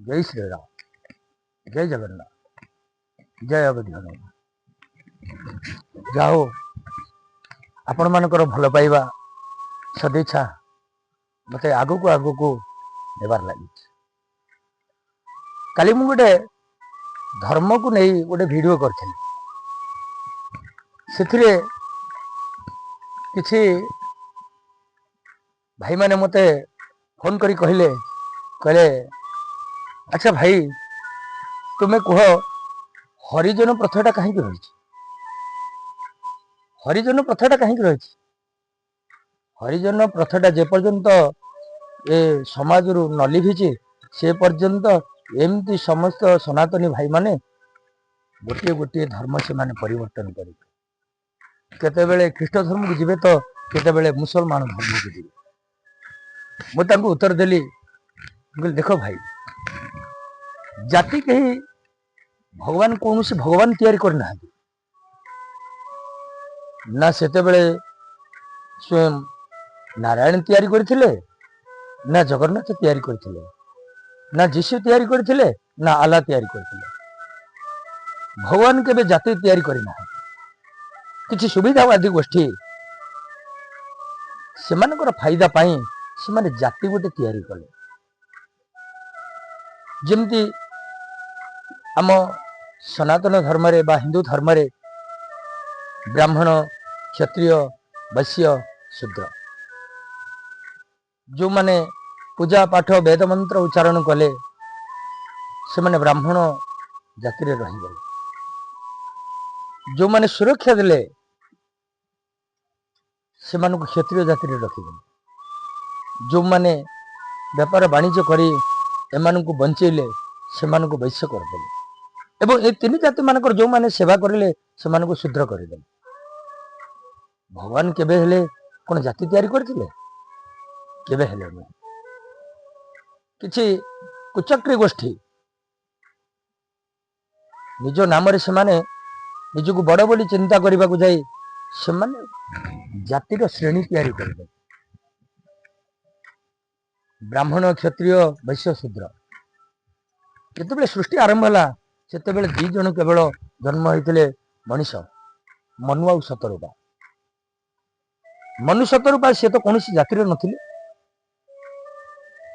ଜୟ ଶ୍ରୀରାମ, ଜୟ ଜଗନ୍ନାଥ, ଜୟ ଅବଧି ହନୁମାନ। ଯାହା ହଉ, ଆପଣମାନଙ୍କର ଭଲ ପାଇବା, ସଦିଚ୍ଛା ମୋତେ ଆଗକୁ ଆଗକୁ ନେବାର ଲାଗିଛି। କାଲି ମୁଁ ଗୋଟେ ଧର୍ମକୁ ନେଇ ଗୋଟେ ଭିଡ଼ିଓ କରିଥିଲି। ସେଥିରେ କିଛି ଭାଇମାନେ ମୋତେ ଫୋନ କରି କହିଲେ, "ଆଚ୍ଛା ଭାଇ, ତୁମେ କୁହ, ହରିଜନ ପ୍ରଥାଟା କାହିଁକି ରହିଛି? ହରିଜନ ପ୍ରଥାଟା କାହିଁକି ରହିଛି? ହରିଜନ ପ୍ରଥାଟା ଯେପର୍ଯ୍ୟନ୍ତ ଏ ସମାଜରୁ ନ ଲିଭିଛି, ସେ ପର୍ଯ୍ୟନ୍ତ ଏମିତି ସମସ୍ତ ସନାତନୀ ଭାଇମାନେ ଗୋଟିଏ ଗୋଟିଏ ଧର୍ମ ସେମାନେ ପରିବର୍ତ୍ତନ କରିବେ। କେତେବେଳେ ଖ୍ରୀଷ୍ଟ ଧର୍ମକୁ ଯିବେ ତ କେତେବେଳେ ମୁସଲମାନ ଧର୍ମକୁ ଯିବେ।" ମୁଁ ତାଙ୍କୁ ଉତ୍ତର ଦେଲି, ମୁଁ କହିଲି, "ଦେଖ ଭାଇ, ଜାତି କେହି ଭଗବାନ, କୌଣସି ଭଗବାନ ତିଆରି କରିନାହାନ୍ତି। ନା ସେତେବେଳେ ସ୍ୱୟଂ ନାରାୟଣ ତିଆରି କରିଥିଲେ, ନା ଜଗନ୍ନାଥ ତିଆରି କରିଥିଲେ, ନା ଯୀଶୁ ତିଆରି କରିଥିଲେ, ନା ଆଲ୍ଲା ତିଆରି କରିଥିଲେ। ଭଗବାନ କେବେ ଜାତି ତିଆରି କରିନାହାନ୍ତି। କିଛି ସୁବିଧାବାଦୀ ଗୋଷ୍ଠୀ ସେମାନଙ୍କର ଫାଇଦା ପାଇଁ ସେମାନେ ଜାତି ଗୋଟେ ତିଆରି କଲେ। ଯେମିତି ଆମ ସନାତନ ଧର୍ମରେ ବା ହିନ୍ଦୁ ଧର୍ମରେ ବ୍ରାହ୍ମଣ, କ୍ଷତ୍ରିୟ, ବୈଶ୍ୟ, ଶୂଦ୍ର। ଯେଉଁମାନେ ପୂଜା ପାଠ, ବେଦ ମନ୍ତ୍ର ଉଚ୍ଚାରଣ କଲେ, ସେମାନେ ବ୍ରାହ୍ମଣ ଜାତିରେ ରହିଗଲେ। ଯେଉଁମାନେ ସୁରକ୍ଷା ଦେଲେ, ସେମାନଙ୍କୁ କ୍ଷତ୍ରିୟ ଜାତିରେ ରଖିଦେଲେ। ଯେଉଁମାନେ ବେପାର ବାଣିଜ୍ୟ କରି ଏମାନଙ୍କୁ ବଞ୍ଚେଇଲେ, ସେମାନଙ୍କୁ ବୈଶ୍ୟ କରିଦେଲେ ଏବଂ ଏ ତିନି ଜାତି ମାନଙ୍କର ଯେଉଁମାନେ ସେବା କରିଲେ, ସେମାନଙ୍କୁ ଶୂଦ୍ର କରିଦେଲେ। ଭଗବାନ କେବେ ହେଲେ କଣ ଜାତି ତିଆରି କରିଥିଲେ? କେବେ ହେଲେ ନୁହେଁ। କିଛି କୁଚକ୍ରୀ ଗୋଷ୍ଠୀ ନିଜ ନାମରେ ସେମାନେ ନିଜକୁ ବଡ ବୋଲି ଚିନ୍ତା କରିବାକୁ ଯାଇ ସେମାନେ ଜାତିର ଶ୍ରେଣୀ ତିଆରି କରିଦେଲେ, ବ୍ରାହ୍ମଣ, କ୍ଷତ୍ରିୟ, ବୈଶ୍ୟ, ଶୂଦ୍ର। ଯେତେବେଳେ ସୃଷ୍ଟି ଆରମ୍ଭ ହେଲା, ସେତେବେଳେ ଦି ଜଣ କେବଳ ଜନ୍ମ ହେଇଥିଲେ ମଣିଷ, ମନୁ ଆଉ ଶତରୂପା। ମନୁ, ଶତରୂପା, ସେ ତ କୌଣସି ଜାତିର ନଥିଲେ।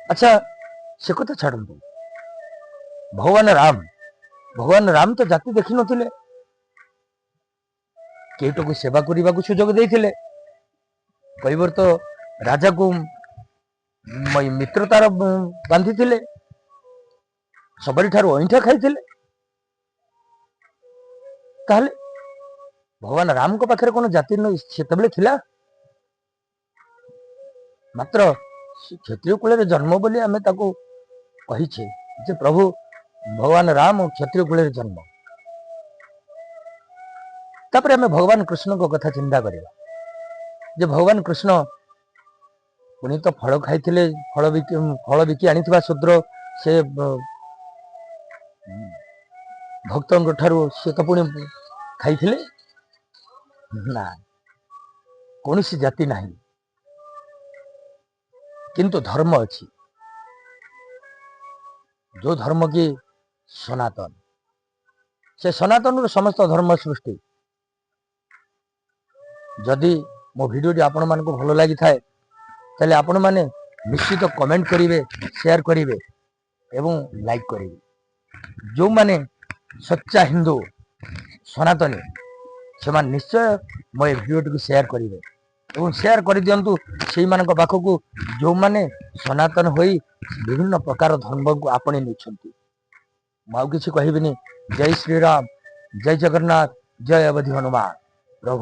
ଆଚ୍ଛା, ସେ କଥା ଛାଡ଼ନ୍ତୁ। ଭଗବାନ ରାମ, ଭଗବାନ ରାମ ତ ଜାତି ଦେଖିନଥିଲେ। କେଉଟକୁ ସେବା କରିବାକୁ ସୁଯୋଗ ଦେଇଥିଲେ। କୈବର୍ତ୍ତ ରାଜାକୁ ମିତ୍ରତାର ବାନ୍ଧିଥିଲେ। ଶବରୀ ଠାରୁ ଅଇଁଠା ଖାଇଥିଲେ। ତାହେଲେ ଭଗବାନ ରାମଙ୍କ ପାଖରେ କଣ ଜାତି ସେତେବେଳେ ଥିଲା? ମାତ୍ର ସେ କ୍ଷତ୍ରିୟ କୂଳରେ ଜନ୍ମ ବୋଲି ଆମେ ତାକୁ କହିଛେ ଯେ ପ୍ରଭୁ ଭଗବାନ ରାମ କ୍ଷତ୍ରିୟ କୂଳରେ ଜନ୍ମ। ତାପରେ ଆମେ ଭଗବାନ କୃଷ୍ଣଙ୍କ କଥା ଚିନ୍ତା କରିବା ଯେ ଭଗବାନ କୃଷ୍ଣ ପୁଣି ତ ଫଳ ଖାଇଥିଲେ। ଫଳ ବିକି ଆଣିଥିବା ଶୂଦ୍ର ସେ ଭକ୍ତଙ୍କ ଠାରୁ ସେ ତ ପୁଣି ଖାଇଥିଲେ ନା? କୌଣସି ଜାତି ନାହିଁ, କିନ୍ତୁ ଧର୍ମ ଅଛି, ଯୋଉ ଧର୍ମ କି ସନାତନ। ସେ ସନାତନରୁ ସମସ୍ତ ଧର୍ମ ସୃଷ୍ଟି। ଯଦି ମୋ ଭିଡ଼ିଓଟି ଆପଣମାନଙ୍କୁ ଭଲ ଲାଗିଥାଏ, ତାହେଲେ ଆପଣମାନେ ନିଶ୍ଚିତ କମେଣ୍ଟ କରିବେ, ସେୟାର କରିବେ ଏବଂ ଲାଇକ୍ କରିବେ। ଯେଉଁମାନେ ସଚ୍ଚା ହିନ୍ଦୁ, ସନାତନୀ, ସେମାନେ ନିଶ୍ଚୟ ମୋ ଏ ଭିଡ଼ିଓଟିକୁ ସେୟାର କରିବେ ଏବଂ ସେୟାର କରିଦିଅନ୍ତୁ ସେଇମାନଙ୍କ ପାଖକୁ, ଯେଉଁମାନେ ସନାତନ ହୋଇ ବିଭିନ୍ନ ପ୍ରକାର ଧର୍ମକୁ ଆପଣେଇ ନେଇଛନ୍ତି। ମୁଁ ଆଉ କିଛି କହିବିନି। ଜୟ ଶ୍ରୀରାମ, ଜୟ ଜଗନ୍ନାଥ, ଜୟ ଅବଧି ହନୁମାନ, ପ୍ରଭୁ।